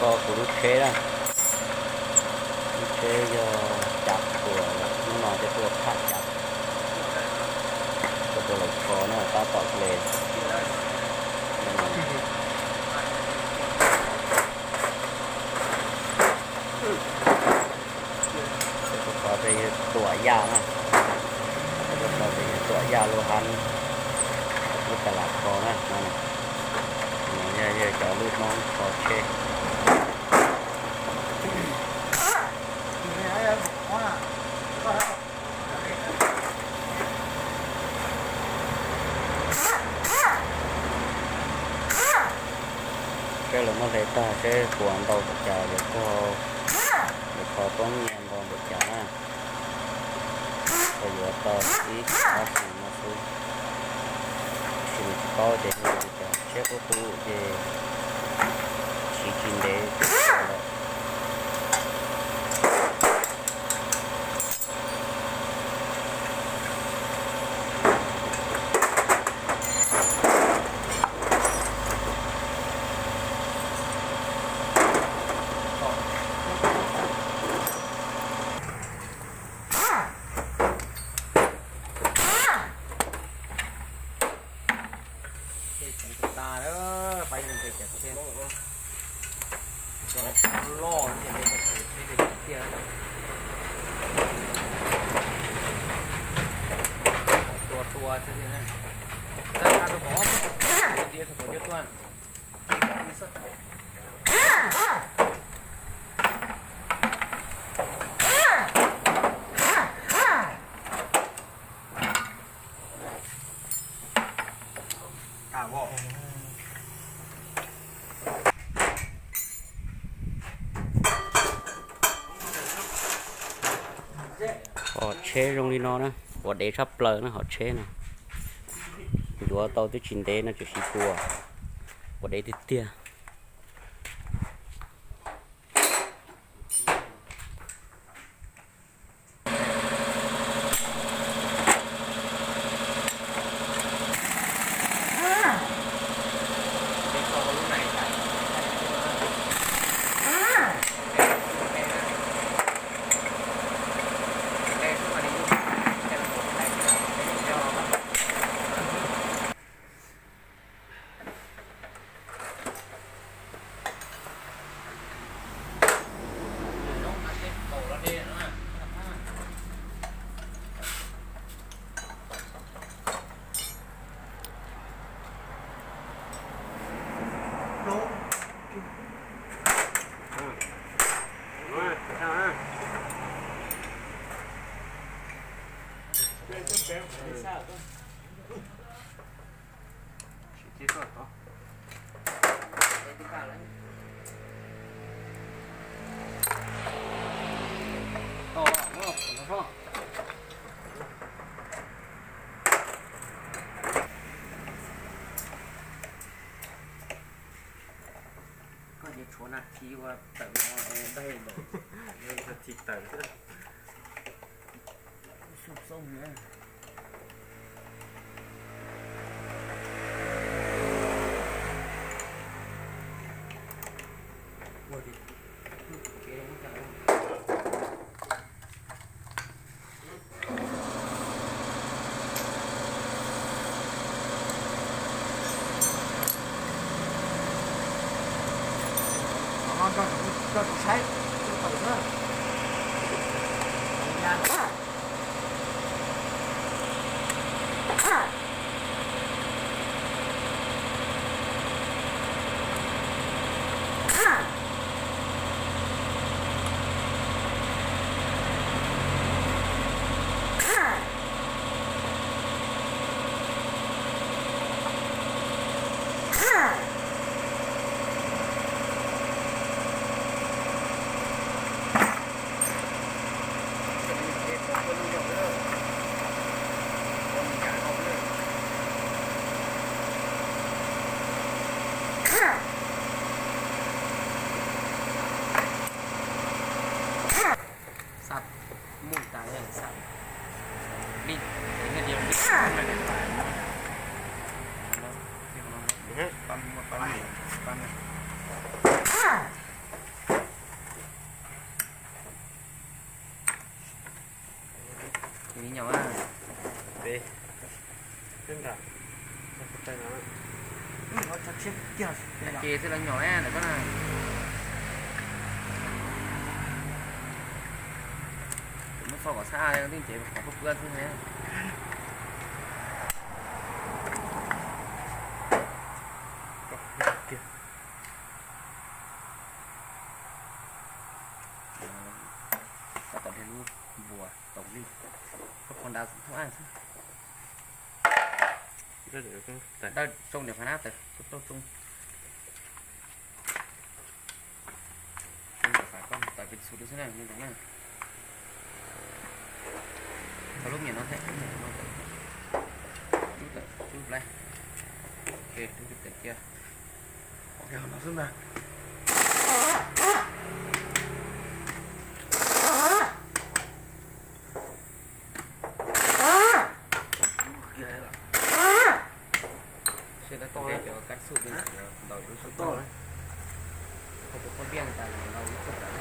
Kho kuv lub tsheb na, lub tsheb yog Cav Tuam, hnub no ces tuaj thaj Cav, tuaj tua lawv kho na, tab tom hle. Tus kho ces yog Tuam Yaj na, tus kho ces yog Tuam Yaj Luj Hab, kuv tas lam kho na no. Yog yawg cov lwj noob kho tsheb. Seb lawv muab hle tag seb puas ntau npaum cas, yuav kho, yuav kho poob nyiaj ntau npaum cas na. Kho yuav tau ib ob xyoos no xwb. Tsis mus tsis paub ces yog tias tsheb qub tu ces siv tsis ntev lawm. Ces tseem tas tas lawm, pab yog nqis cov tsheb loj ces nqis cov tsheb tiag tiag. Tua tua xwb tiag na. Txawj tha tus pom, tus pom cua tuaj. Hom tsheb zoo li no na, ua dev tshaj plaws na hom tsheb no. Ncuav tau twb tsis ntev no tseem siv puas, ua dev tiag tiag. Koj ces tshuav nas this ua tawm no dai lawm, nas this tawm xwb. Nyom na. Ces xwb los nyom na ntawm koj na. Kuv muab tso kom sab, yeej ces qhov pub pub xwb ne. Tab tom de lub npuas taus li, koj qhov nrad txhob ab xwb. Dawj tsoo niam phav nab tawm, tau tsoo. Tawm pes xus xwb na, me ntxoov na. Tau lub niam no thiab, lub niam no tawm, lub tawm, lub plab. Ok, lub tawm cia. Ok, no xwb ntag. Seb tab tom cov kab xub ntaus lub xub toj, tus koj piaj tas ntaus lub xub toj.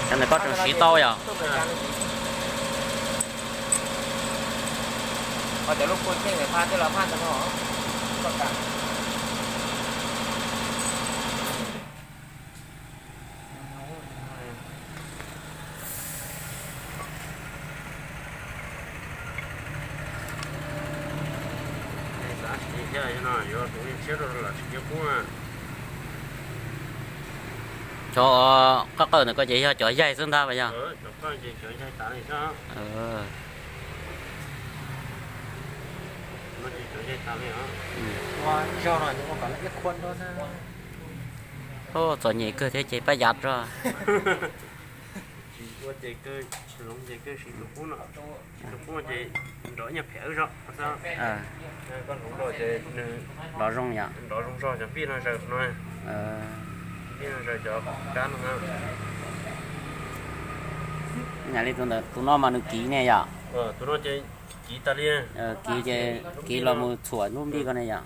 Cov ntawm koj tseem siv tau yom? Ho cov lub kua tsheej ntawm phaj twb los phaj ntawd no. Cov qab qawj ntawm koj ces yog cov yaig xwb ntag yog? Txom nyem kawg thiab ces pab yav rau. Tsis ua ces kawg, tsis hloov ces kawg, siv tus qub no, siv tus qub ces nrov ib nyuag phem wb zog. Koj hloov los ces nws nrov zoo yom, nrov zoo zog cov npij no zaws no, npij no zaws cov kab no na. Yam li tus ntawm tus no mas nws kiv ne yom? Tus no ces kiv tas li. Kiv ces kiv los mus txhuam lub npij ko ne yom?